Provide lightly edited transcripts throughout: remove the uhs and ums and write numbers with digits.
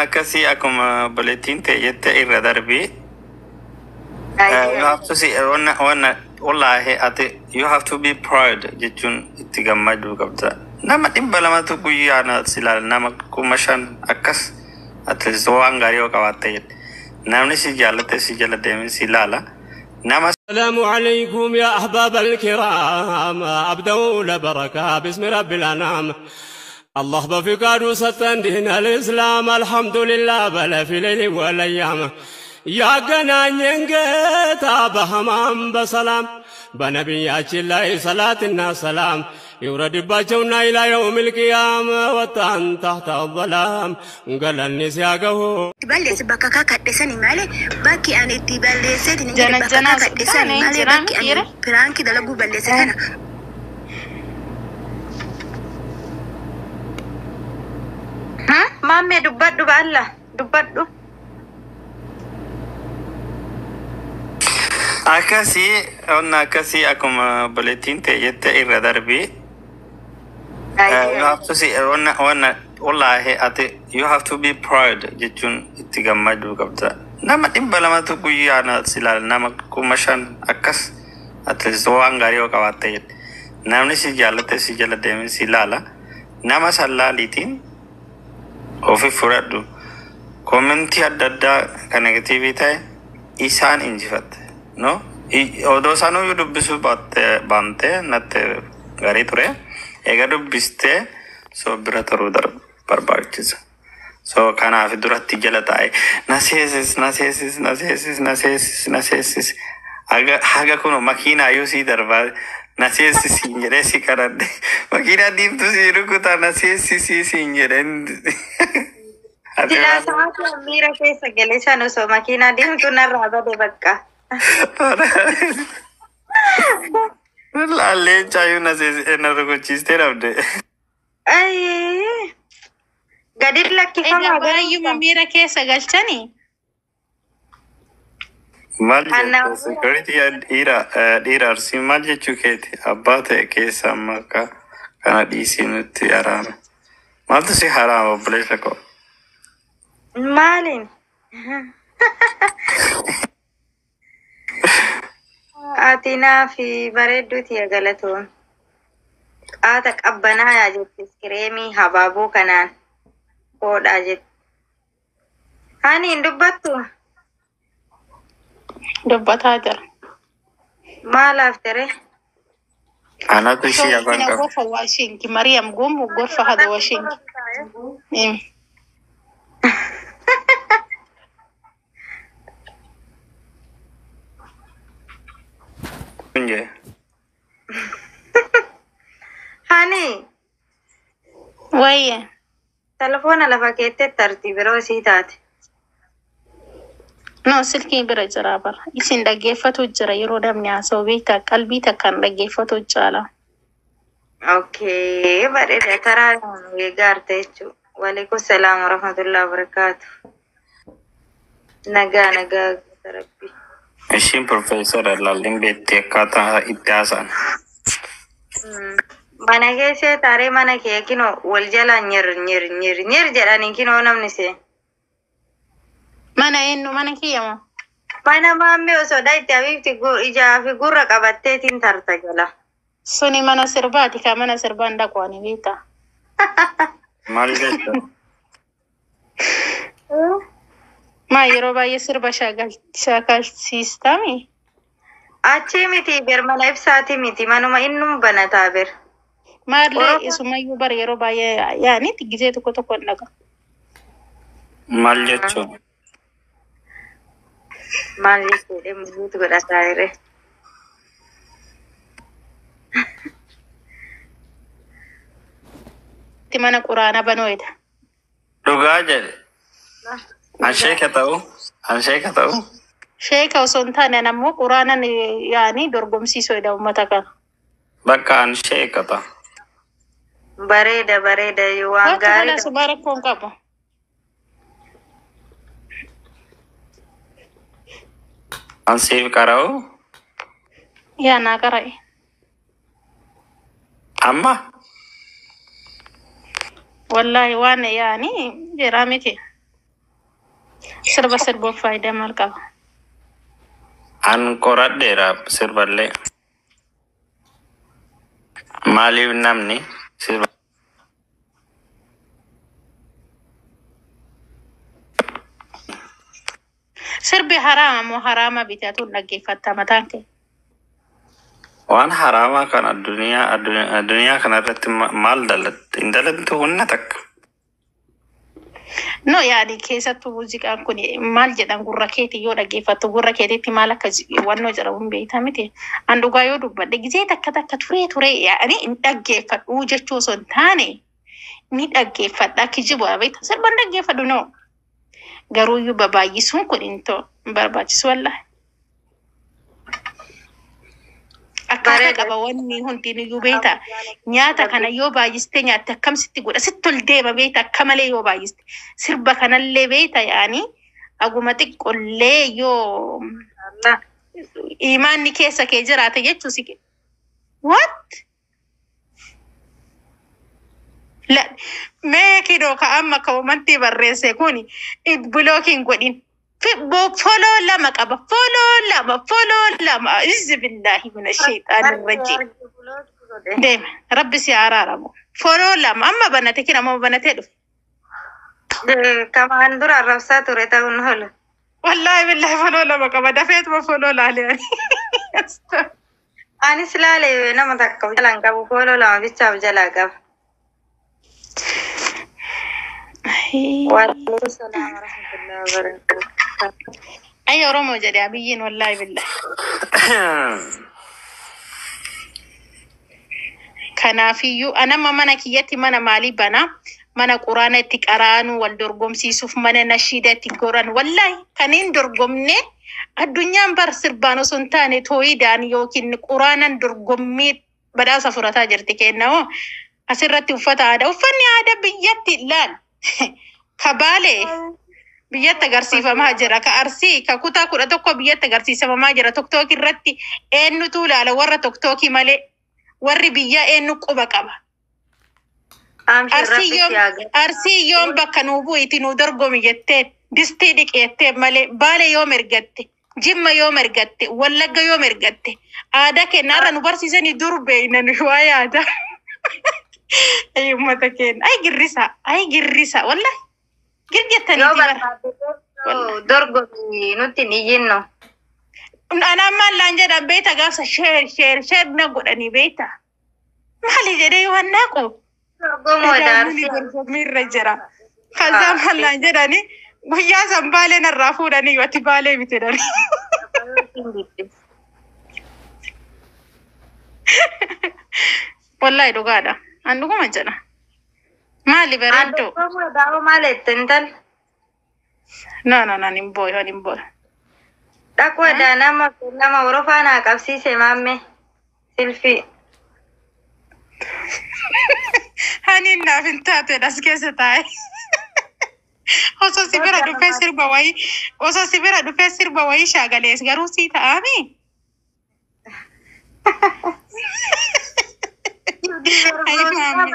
Akkasii akkuma obboleettiin ta'e jette irra darbii. You have to see wanna wanna wallaahi ati you have to be proud jechuun itti gammaduu qabda. Nama 200tu guyyaa na si ilaala, nama 5,000 akkas, at least waan gaarii yoo qabaatte jedhe. Namni si jaallate si jala deemee si ilaala. Nama السلام عليكم يا أحباب الكرام، أبدأ لبركة باسم رب الأنام، الله بفقاد ستن دين الإسلام، الحمد لله بلا في الليل والأيام يا قنان ጌታ በህማም በሰላም በነቢያችን ላይ ሰላትና ሰላም ይውረድባቸውና ኢላ የውም ልቅያም ወጣን ታህተ ظላም ገለኒ ሲያገሁ Balleesse bakka kakadhe sani malee, bakki ani itti balleesseetiin hin jedhe bakka Jana kakadhe sani taane malee jira bakki ani mitiire. Piraankii dalaguu balleesse kana. Maammee, dubbadhu, ba'alla dubbadhu. Akkasii wanna akkasii akkuma obboleettiin ta'e jette irra darbii. You have to see wanna wanna wallaahi ati you have to be proud jechuun itti gammaduu qabda. Nama 200tu guyyaa na si ilaala, nama 5,000 akkas, at least waan gaarii yoo qabaatte jedhe. Namni si jaallate si jala deemee si ilaala. Nama san laaliitiin ofi fudhadhu. Commentii adda addaa kan negative ta'e isaan injifatte. No? Odoo isaanuyyuu dubbisuu baatte baantee natti gaarii ture. Egaa dubbistee so bira turuu barbaachisa. So kanaaf duratti jala taa'e na seesis, na seesis, na seesis, na seesis, na seesis. Haga haga kun makiinaa yoo sii darbaa na seesis siin jedhee si kadhadhe. Makiinaa diimtuu si rukutaa na seesisii siin jedheen. Ati Silaa maal? Sa'aatii miira keessa galee san osoo makiinaa deemtu narraa bade bakka. Laallee caayyuu na seesisee na rukuchiistee dhabde. Ayii. Gadi Egaa lakkifamaa baay'uma garuu. Miira keessa galchanii. Maal Anna jette security dhiira dhiira Arsii maal jechuu keeti? Abbaa ta'e keessa amma akka kana dhiisii nutti haraame. Maaltu si haraama, obboleessa koo? Maaliin? Ati naa fi bareedduuti galatoon. Qaata qabbanaa yaa jettis kireemii habaaboo kanaan koodhaa jetti. Hani hin dubbattu? Dubbataa jira. Maalaaf tere? Anatu ishii afaan Shootina qaba. gorfa washinki Mariam Gumbu gorfa hada washinki. Kunje. Hani Wayye. Telefoona lafa keettee tarti biroo isii taate. No, silkii bira jira bara. Isin dhaggeeffatu jira yeroo namni haasa'u beektaa, qalbii takkaan dhaggeeffatu caala. Okay, bareeda, taraa eegaarte jechuudha. Waalaikum salaam warahmatullahi wabarakaatu. Nagaa nagaa rabbi. Ishiin profeesara laalleen beekti akkaataa itti haasa'an. Mana keessee taaree mana kee kinoo wal jala nyir nyir nyir nyir jedhanii kinoo namni see. Mana eenyu, mana kiyya moo? Mana maammee osoo dha'itti abiibti ijaa fi gurra qabatteetiin tarta jala. Suni mana sirbaati ka mana sirbaan dhaqu ani beektaa. Maal jechuudha? Maa yeroo baay'ee sirba shaakalsiistami? Achii miti ber, mana ibsaati miti, manuma innum banataa ber. Maallee Oromoo isumayyuu bara yeroo baay'ee yaani gisee tokko tokko hin dhaqa. Maal jechuudha? Maal jechuudha, muziitu godhataa jire. Itti mana quraana banooyedha. Dhugaa jedhe. An sheeka ta'u? An sheeka ta'u? Sheeka osoo hin taane ammoo quraanan yaani dorgomsiisuudha uummata kana. Bakka an sheeka ta'a. Bareeda bareeda, waan Waktu kana gaariidha. Subaa rakkoon qabu. An siif qara'u? Yaa naa qara'e. Amma? Wallaahi waan yaani jedhaa miti. Sirba sirbuuf faayidaa maal qaba? An qoradheera sirballee. Maaliif namni sirba Sirbi haraama moo haraama bitatuun dhaggeeffatta mataan kee? Waan haraamaa kan addunyaa kanarratti maal dalatte? Hin dalattu hunna takka. No, yaani keessattuu muuziqaan kun maal jedhan, gurra keetii yoo dhaggeeffattu gurra keetiitti maal akka wannoo jedhamu hin beektaa miti. An dhugaa yoo dubbadhe, gizee takka takka turee turee yaani hin dhaggeeffadhu jechuu osoo hin taane, ni dhaggeeffadha, kijiba beekta, sirba hin dhaggeeffadhu, no. Garuuyyuu babaay'isuun kun hin ta'u, hin barbaachisu wallahi. Akkaataa Bareeda. qaba wanni hundinuyyuu beekta. Nyaata kana yoo baay'istee nyaatte akkam sitti godha, sitti ol deema beekta, akka malee yoo baay'iste. Sirba kanallee beekta, yaani aguma xiqqollee yoo Allah. imaanni keessa kee jiraate jechuu si what La, mee kidoo ka amma koomantii barreesse kuni blockiin godhin. Follow lama qaba, follow 2, follow 2. Izzi billaahi mina sheexaani rajiim. Deema, rabbi si araaramu. Follow 2 amma banate, kina amma banatee dhufe. Kamaan dura arrabsaa ture ta'uun oolu. Wallaahi billahi, follow 2 qaba, dafeetuma follow laalee ani. Anis laale, nama takka jalaan qabu, follow 2 bichaaf jalaa qaba. Waalaikum salaam warahmatullahi wabarakatuh. Ay, Oromoo jedhe Abiyyiin, wallaahi billahi. Kanaafiyyuu anamma mana kiyyatti mana maalii banaa? Mana quraana itti qaraanu, wal dorgomsiisuuf, mana nashiida itti goran. Wallaahi kan hin dorgomne addunyaan bar sirbaan osoo hin taane tooyidaan yookiin quraanan dorgommii badhaasa fudhataa jirti kennamoo asirratti uffata aadaa, uffanni aadaa biyyatti laal ka Baalee biyyatti agarsiifamaa jira, ka Arsii, ka kutaa 11 biyyatti agarsiifamaa jira. TikTok irratti eenyutu ilaala? Warra TikTokii malee warri biyyaa eenyu quba qaba? Amshir. Arsii Rabbi yoom si haa galu. Arsii yoom bakka nuu bu'iti nuu dorgomi jetteen distii dhiqeettee malee, Baale yoom ergatte, Jimma yoom ergatte, Wallagga yoom ergatte? Aadaa kennaarra nu barsiisanii dur beeyna nu waa aadaa. Ay, uummata keenya, ay girrisa, ay girrisa, wallahi Yoo girgettaniiti bara. barbaadde dorgomi, nutti hin iyyinnu. Anaan maal laan jedhan beekta? Gaafsa share share share na godhanii beekta. Maali jedhee yoo hannaaqu. Dorgomoo Edaamuni daarsi. dorgommiirra jira. Kazaa maal laan jedhanii, guyyaa san Baalee narraa fuudhanii, yoo ati Baalee miti jedhanii. Wallahi dhugaadha. An dhuguma jedha. Maali An bareedduu? dorgomoo daa'oo maal jette intal? No, no, no, hin booyu, hin booyu. Dhaquu edaa nama nama horofaa naa qabsiise maamme. Silfii. Haniin naaf hin taate as keessa taa'e. Osoo si bira dhufee sirba wayii, osoo si bira dhufee sirba wayii shaagalees garuu sii ta'aami. Ay, maammi.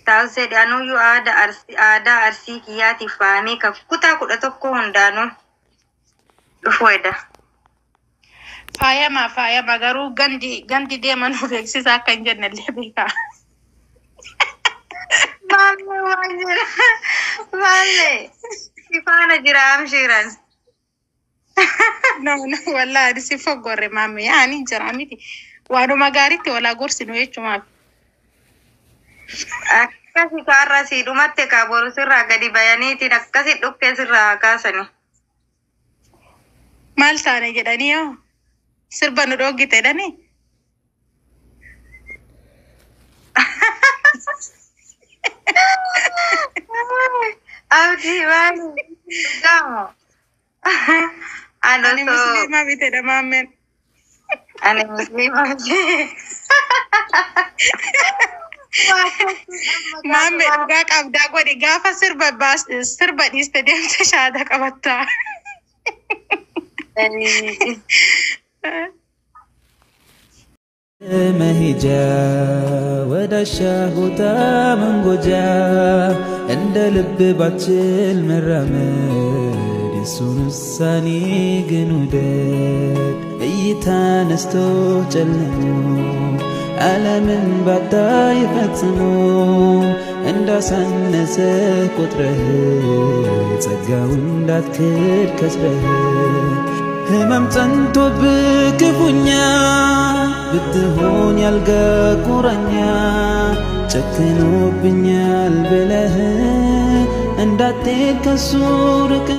Taasise anuyyuu aadaa Arsii, aadaa Arsii kiyyaatiif fahamee ka kutaa 11 hundaanuu dhufu eda. Faayamaa, faayama, garuu gandi gandi deeman nu beeksisa akka hin jenne illee beekaa. Maamme waan jira. Maamme si faana jira amshiiran. No, no, wallahi ani si foggorre maammi, ani jira miti. Waanuma gaariitti walaa gorsinu jechumaaf. Akkasi kaarra si dhumatte ka boru sirraa gadi bayaniitiin akkasi dhukkee sirraa haa kaasani. Maal taane jedhanii, yoo sirba nu dhoggite jedhanii. Abdii maali? Dhugaamoo? Ani Ani osoo musliima miti maammeen. Ani musliima miti. Maamme dhugaa qabdaa godhi, gaafa sirba baas sirba dhiiste deemte shaada qabattaa. መሄጃ ወዳሻ ቦታ መንጎጃ እንደ ልብ ባችል መራመድ የሱን ውሳኔ ግን ውደድ። እይታ ነስቶ ጨልሞ ዓለምን ባታይ ፈጽሞ እንዳሳነሰ ቆጥረህ ጸጋውን እንዳትክድ ከስረህ ህመም ጸንቶብህ ክፉኛ ብትሆን ያልጋ ቁራኛ ጨክኖብኛል ብለህ እንዳትሄድ ከሱ ርቀህ።